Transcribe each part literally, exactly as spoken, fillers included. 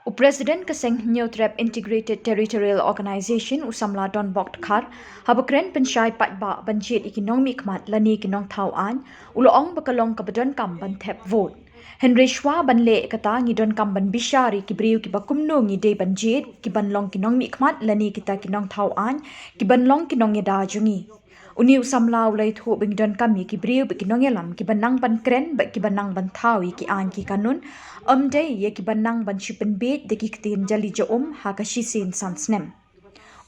U President ka seng Hynñiewtrep Integrated Territorial Organization, u samla Donbok Dkhar, haba kren pynshai paidbah ban jied ïa ki nongmihkhmat lane ki nongthaw aiñ, u la ong ba ka long kaba donkam ban thep vote. Hynrei shuwa ban leh kata, ngi donkam ban bishar ïa ki briew kiba kumno ngi dei ban jied, ki ban long ki nongmihkhmat lane kita ki nongthaw aiñ, ki ban long ki nongïada jong ngi. Une u samla u la ïathuh ba ngi donkam ïa ki briew bad ki nongïalam kiba nang ban kren bad kiba nang ban thaw ïa ki aiñ ki kanun, ym dei ïa kiba nang ban shu pynbiej da ki ktien jali ja um ha ka shisien san snem.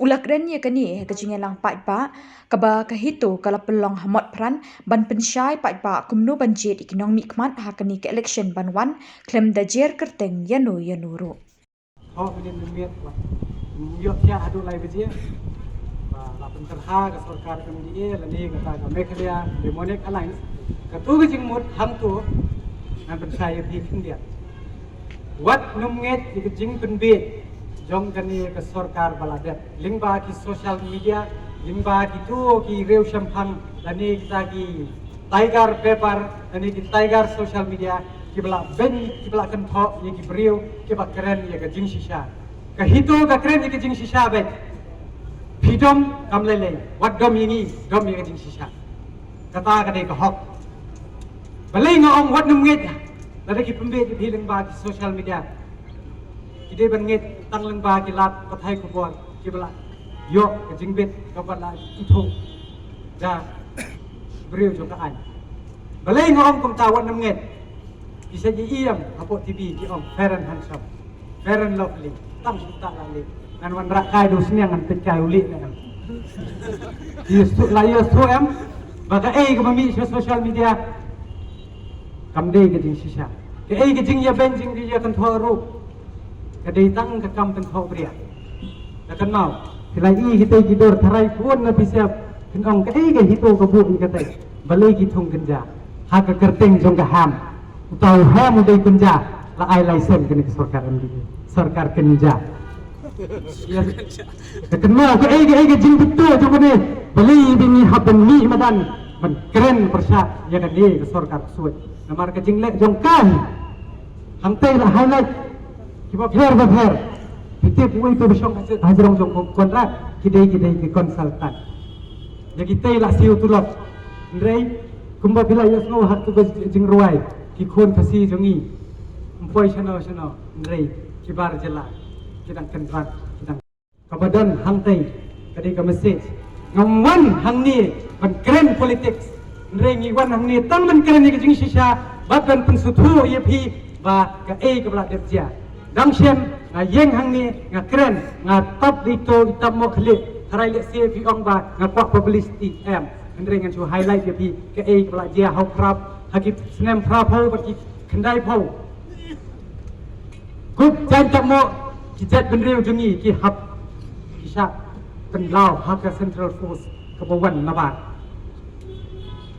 U la kren ïa kane ha ka jingïalang paidbah kaba ka HITO ka la pynlong ha Motphran ban pynshai paidbah kumno ban jied ïa ki nongmihkhmat ha kane ka election ban wan, khlem da jer kyrteng ïano ïano ruh. Hok mynnin mynmiet wat ïoh thiah haduh lai baje. Ba la pynterha ka sorkar ka M D A lane kata ka Meghalaya Demonic Alliance. Katu ka jingmut hangtu ngan pynshai ïa phi khyndiat. Wat nym ngeit ïa ka jingpynbiej jong kane ka sorkar ba la dep. Lyngba ki social media, lyngba kitu ki riew shemphang lane kita ki Tiger Paper lane ki Tiger Social Media, kiba la beiñ, kiba la kynthoh ïa ki briew kiba kren ïa ka jingshisha. Ka HITO ka kren ïa ka jingshisha beit. Phi dom kam lei lei, wat dom ïa ngi, dom ïa ka jingshisha. Kata ka dei ka hok. Balei nga ong wat nym ngeit, lada ki pynbiej ïa phi lyngba ki social media. Ki dei ban ngeit tang lyngba ki lad pathai khubor kiba la ïoh ka jingbit kaba la ithuh da briew jong ka aiñ. Balei nga ong kumta wat nym ngeit? Ki sa ïohi em hapoh T V ki ong Fair and Handsome, Fair and Lovely. Tang shu ta la leh. Ngan wanrah kai da u sniang, ngan peit kai u leh ne em. Ïa shu la ïa shu em ba kaei kaba mih sha social media kam dei ka jingshisha. Kaei ka jingïabeiñ jingïakynthoh ruh ka dei tang ka kam kynthoh bria. Ka kynmaw, phi la i kitei ki dur tharai bun na phi siap kin ong kaei ka HITO ka buh ïa katei. Balei ki thung kynja ha ka kyrteng jong ka HAM? Uta u HAM u dei kynja, la ai license kane ka sorkar M D A, sorkar kynja. Ïa, ka kynmaw kaei kaei ka jingbetul jong kane. Balei ba ngi hap ban mih madan ban kren pyrshah ïa kane ka sorkar ksuid? Namar ka jingleh jong ka hi hangtei la highlight kiba pher ba pher. Phi tip uei uto ba shong ha jrong jong Conrad? Ki dei, ki dei ki consultant. Ïa kitei la siew tulop. Hynrei kumba phi la ïohsngew ha katu ka jingrwai, ki khun Khasi jong ngi ym poi shano shano, hynrei ki bar jylla ki dang kynrad, ki dang Kaba don hangtei ka dei ka message. Ngam wan hangne ban kren politics, hynrei ngi wan hangne tang ban kren ïa ka jingshisha bad ban pynsngewthuh ïa phi ba kaei kaba la dep jia. Dang shen nga ïeng hangne nga kren, nga tap da ito i tap mo khlieh, tharai lehse phi ong ba nga kwah publicity, em. Hynrei ngan shu highlight ïa phi kaei kaba la jia ha u phra, ha ki snem phra phew bad ki khyndai phew. Kup jaiñ tap mo, ki jaitbynriew jong ngi ki hap, ki shah pynlaw ha ka Central Force kaba wan nabar.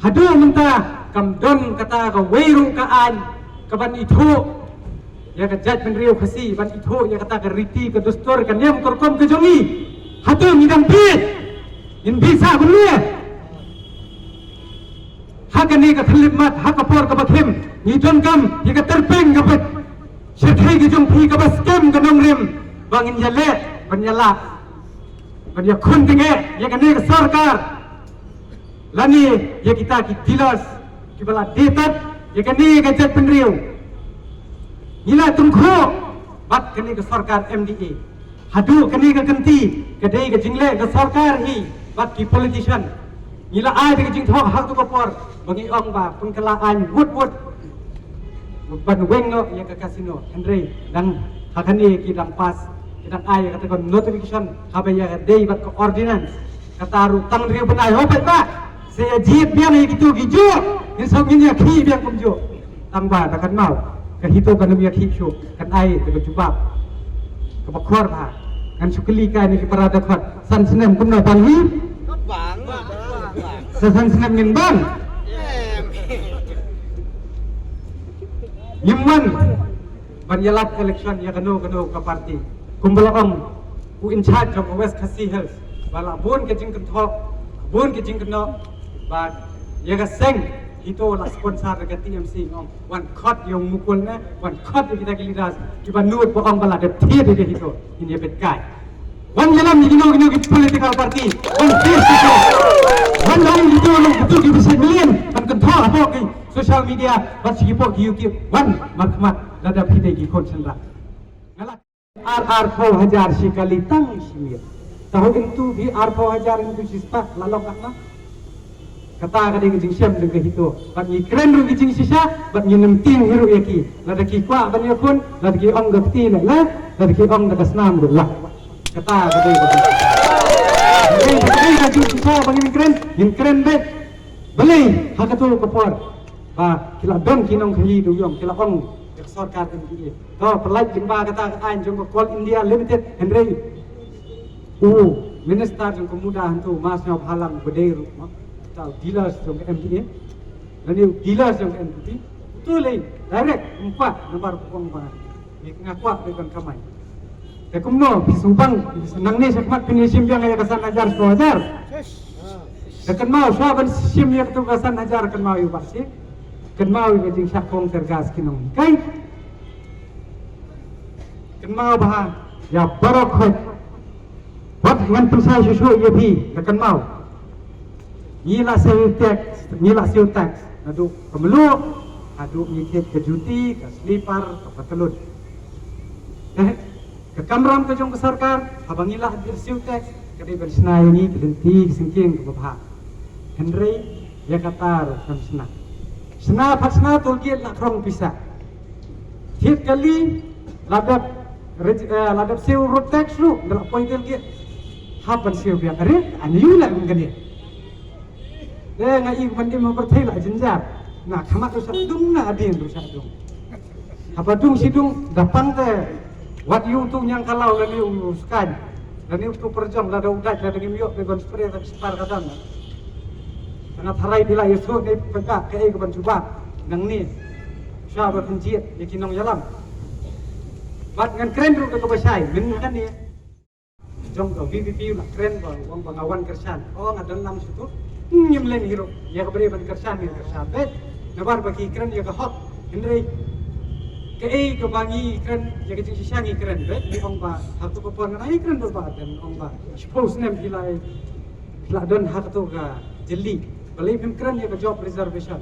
Haduh mynta kam don kata kawei ruh ka aiñ kaban ithuh ïa ka jaitbynriew Khasi, ban ithuh ïa kata ka riti, ka dustur, ka niam ka rukom ka jong ngi. Hato ngi dang bieit? Ngin bieit sah kumne? Ha kane ka khyllipmat, ha ka por kaba khim, ngi donkam ïa ka tyrpeng kaba shyrkhei ka jong phi, kaba skhem ka nongrim ba ngin ïaleh ban ïalah, ban ïakhun tyngeh ïa kane ka sorkar lane ïa kita ki dealers kiba la dietat ïa kane ka jaitbynriew. Ngi la tyngkhuh bad kane ka sorkar M D A. Haduh kane ka kynti ka dei ka jingleh ka sorkar hi bad ki politician. Ngi la ai da ka jingthoh ha tu ka por ba ngi ong ba pynkylla aiñ wut wut ban weng noh ïa ka casino. Hynrei dang ha kane ki dang pass, ki dang ai ïa kata ka notification haba ïa ka dei bad ka ordinance. Kata ruh tang hynriew bnai, ho paidbah, sa ïa jied biang ïa kitu kijuh. Ngin sa ngin ïa khih biang kumjuh. Tang ba da kan mau ka HITO kan ym ïa khih shuh, kan ai da ka jubab kaba khor bha. Ngan shu kylli kai na ki para dkhot, san snem kumno bang hi? Bang, bang, bang. Sa san snem ngin bang. Em. Ngim man ban ïalap election ïa kano kano ka party. Kumba la ong u in charge jong ka West Khasi Hills ba la bun ka jingkynthoh, bun ka jingkynnoh ba ïa ka seng HITO la sponsor da ka T M C, ong wan khot ïa u Mukul ne, wan khot ïa kita ki leaders kiba nud ba ong ba la dep thied ïa ka HITO. Ngin ïa peit kai. Wan ïalam ïa kino kino ki political party, wan face to face. Wan long ïa kito long kito ki bishar million ban kynthoh hapoh ki social media bad sha ki pok ki YouTube. Wan markhmat lada phi dei ki khun shynrang. Nga la ar arphew hajar shi kali tang shi miet. Tahu into phi arphew hajar into shi spah la long katno? Kata ka dei ka jingshem jong ka HITO. Bad ngi kren ruh ki jingshisha bad ngin ym tieng hi ruh ïa ki. Lada ki kwah ban ïakhun, lada ki ong da ka kti leh leh, lada ki ong da ka snam ruh lah. Kata ka dei ka jingshisha. Ka dei ka jingshisha ba ngin kren, ngin kren beit. Balei ha kato ka por ba ki la don ki nongkhaïi dewïong ki la ong ïa ka sorkar M D A, to pyllait lyngba kata ka aiñ jong ka Coal India Limited, hynrei u minister jong ka MUDA hangto ma sngewbha lang ba dei ruh ma ta dealers jong ka M D A lane u dealers jong ka N P P. Uto lei direct, ym kwah namar u ong ba nga kwah ban kamai. Te kumno phi sngewbang nangne shakhmat phin ïa shim biang ïa ka san hajar, spah hajar? Te kynmaw shuwa ban shim ïa kato ka san hajar, kynmaw ïa u Bah Sing, kynmaw ïa ka jingshah khong tear gas ki nonghikai, kynmaw bha ïa baroh khoit. Wat ngan pynshai shuh shuh ïa phi, te kynmaw. Ngi la siew tax, ngi la siew tax naduh ka mluh haduh ngi thied ka juti, ka slipar, ka patlun. Eh, ka kamram ka jong ka sorkar haba ngi la siew tax ka dei ban shna ïa ngi ka lynti ka syngkien kaba bha. Hynrei ïa kata ruh kam shna. Shna pat shna, toll gate la khrong pisa. Thied kali la dep reg-, eh, la dep siew road tax ruh, nga la poi toll gate. Hap ban siew biang, are ani u la kum kane. Eh, nga i ban im ha pyrthei la jynjar. Na khmat ruh sha dung, na adien ruh sha dung. Haba dung shi dung da pang te wat ïa uto u ñiangkalaw lane u skaiñ lane uto u pyrjong, lada u dait lada ngim ïoh phi ban spray ka spar ka dang. Nga tharai phi la ïa shu ne pynka kaei kaban jubab nangne. Sha ba pynjied ïa ki nongïalam. Bad ngan kren ruh da kaba shai mynta kane. Jong ka V P P u la kren ba u ong ba nga wan kyrshan. O, nga don lang shuh tu. Ngim len hi ruh. Ïa ka bri ban kyrshan ngin kyrshan beit. Nabar ba ki kren ïa ka hok. Hynrei kaei kaba ngi kren ïa ka jingshisha ngi kren beit. Ngi ong ba ha tu ka por nga nang ïa kren ba ba don ong ba shiphew snem phi la, phi la don ha kato ka jylli. Balei phim kren ïa ka job reservation?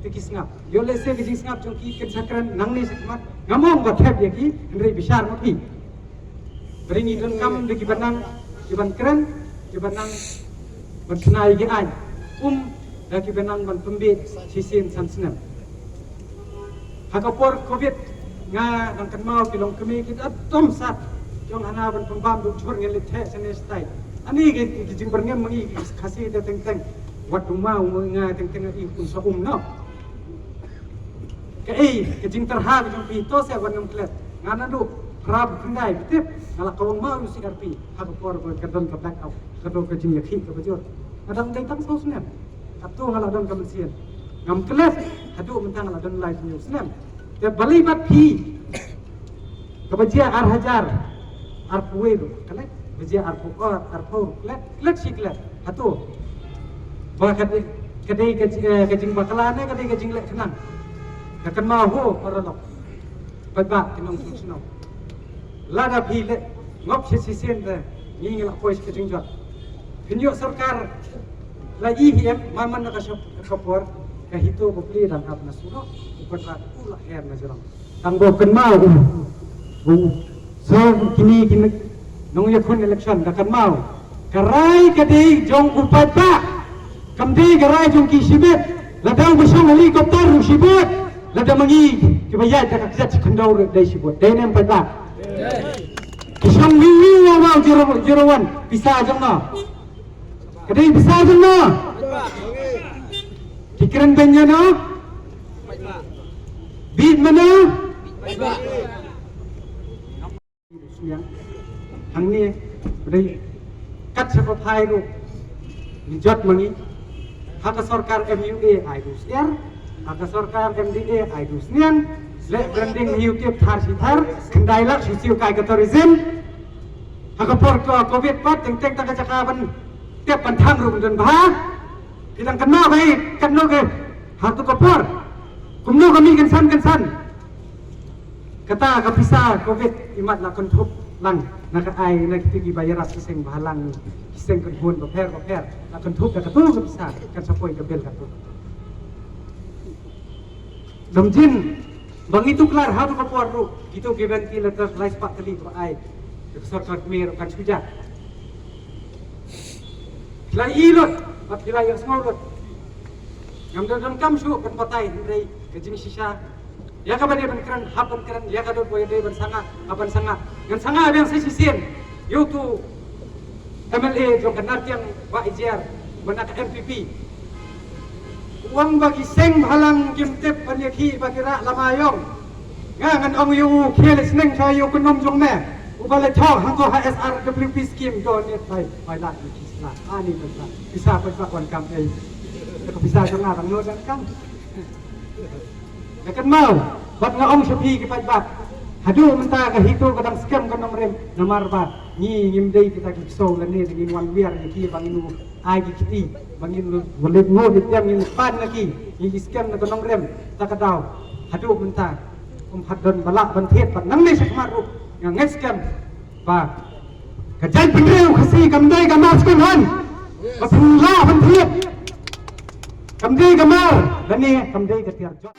Te ki sngap. Ïoh lehse ka jingsngap jong ki kin sa kren nangne shakhmat. Ngam ong ba thep ïa ki, hynrei bishar ma phi. Hynrei ngi donkam da kiba nang, kiban kren, kiba nang ban shna ïa ki aiñ. Um da kiba nang ban pynbeit shisien san snem. Ha ka por covid nga dang kynmaw ki longkmie ki da tom sat jong hana ban pynbam, duk jhur ngin leit theh shane shatai. Ani ki, ki jingbyrngem ma ngi ki Khasi te teng teng. Wat duma u nga teng teng i un sa um noh. Kaei ka jingtyrha ka jong phi? To se wan ngam klet. Nga naduh phra ba khyndai ba tip nga la kawang ma u C R P ha ka por ba ka don ka blackout, ka don ka jingïakhih kaba jur. Nga dang dei tang saw snem. Kato nga la don ka mynsiem. Ngam klet haduh mynta nga la don lai hynñiew snem. Te balei bad phi? Kaba jia ar hajar arphew wei ruh klet, ba jia arphew ar, arphew ruh klet, klet shi klet. Hato ba ka dei, ka dei ka ji-, eh, ka jingbakla ne ka dei ka jingleh khnang? Ka kynmaw ho paralok. Paidbah ki nongshong shnong, lada phi leh ngop shi shisien te ngi ngi la poi shi ka jingjot. Phin ïoh sorkar la i hi em? Ma man na ka shop ka por ka HITO ba plie dang hap na surok, u paidbah u la her na jrong. Tang ba kynmaw u, u, so kine kine nongïakhun election da kynmaw. Ka rai ka dei jong u paidbah, kam dei ka rai jong ki shibit. Lada u ba shong helicopter ruh shibit, lada ma ngi kiba ïaid da ka kjat khyndew ruh dei shibit. Dei ne em paidbah? Ki shong wiw wiw waw waw, zero, zero one, pisa jong no. Ka dei pisa jong no. Ki kren beiñ ïa no. Bit mano. Hangne ba dei kat sha ka phai ruh ngi jot ma ngi. Ha ka sorkar M U A ai du syiar, ha ka sorkar M D A ai du sniang. Leh branding ha YouTube thar shi thar, khyndai lak shu siew kai ka tourism. Ha ka por ka covid pat teng teng ta ka jaka ban tep ban thang ruh ban don bha. Ki dang kynmaw ba i katno ka ha tu ka por. Kumno ka mih kynsan kynsan. Kata ka pisa covid imat la kynthup lang na ka ai na kiti ki ba ïarap ki seng bhalang, ki seng kynhun bapher bapher, la kynthup da katu ka pisa kan sa poi ka bil katu. Dom jin ba ngi tuklar ha tu ka por ruh, kitu ki ventilator lai spah tylli ba ai ka sorkar kmie ruh kan shu jah. Ki la ïoh lut, bad ki la ïohsngew lut. Ngam don donkam shuh ban batai hynrei ka jingshisha, ïa kaba dei ban kren hap ban kren, ïa ka don ba dei ban sangah hap ban sangah. Ngan sangah biang sa shisien ïa utu MLA jong ka Nartiang Bah Ijiar, ba na ka NPP. U ong ba ki seng bhalang kim tip ban ïakhih ba ki rah lama ïong. Nga ngan ong ïa u, khie leit sneng sha ïa u kynum jong me uba la thoh hangto ha SRWP scheme, donate bai bai lak ni ki sla ani ban sla. Pisa paidbah wan kam ei. Ka pisa jong nga dang nud dang kam. Nga kynmaw bad nga ong sha phi ki paidbah, haduh mynta ka HITO ka dang skhem ka nongrim, namar ba ngi ngim dei kita ki ksew lane da ngin wan wiar ïa ki ba ngin ai ki kti ba ngin leit ngut leit tiam, ngin pan na ki, ngi skhem na ka nongrim. Ta ka daw haduh mynta um pat don ba lah ban thied, bad nangne shakhmat ruh nga ngeit skhem ba ka jaitbynriew Khasi kam dei ka mar skul han ba pynlah ban thied, kam dei ka mar lane kam dei ka tiar jot.